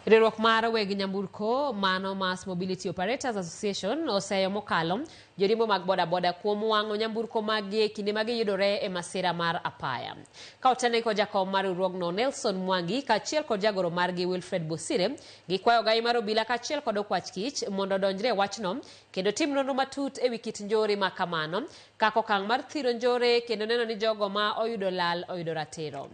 Riwruok mar weg nyamburko mano Mass Mobility Operators Association oseyo mokalo joriembo mag bodaboda kuom wang'o nyamburko maggi e kinde ma giyudore e masira mar apaya. Ka otene kod jakom mar riwruogno Nelson Mwangi kaachiel kod jagoro margi Wilfred Bosire, gikwayo ogai mar obila kaachiel kod okwach kich mondo odonjre e wachno kendo tim nonro matut ewi kit njore ma kamano kaka okang' mar thiro njore kendo neno ni jogo ma oyudo lal oyudo ratiro.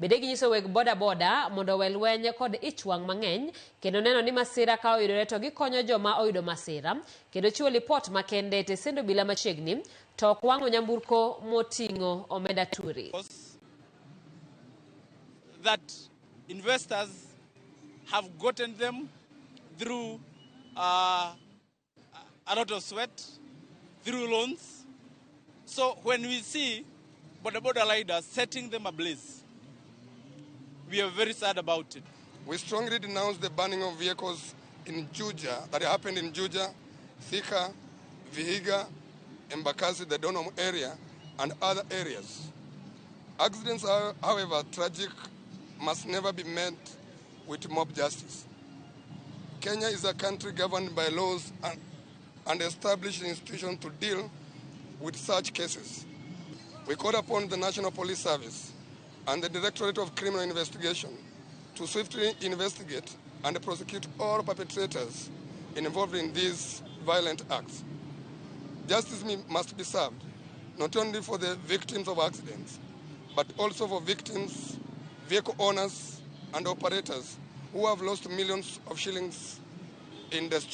Bende ginyiso weg bodaboda mondo owe lweny kod ich wang' mang'eny kendo neno ni masira ka oyudore to gikonyo joma oyudo masira kendo chiwo lipot makende e tesend obila machiegni to ok wang'o nyamburko moting'o omenda turi. That investors have gotten them through a lot of sweat, through loans. So when we see boda boda riders setting them ablaze, we are very sad about it. We strongly denounce the burning of vehicles in Juja that happened in Juja, Thika, Vihiga, Embakasi, the Donholm area, and other areas. Accidents are, however, tragic, must never be met with mob justice. Kenya is a country governed by laws and established institutions to deal with such cases. We call upon the National Police Service and the Directorate of Criminal Investigation to swiftly investigate and prosecute all perpetrators involved in these violent acts. Justice must be served not only for the victims of accidents, but also for victims, vehicle owners, and operators who have lost millions of shillings in destruction.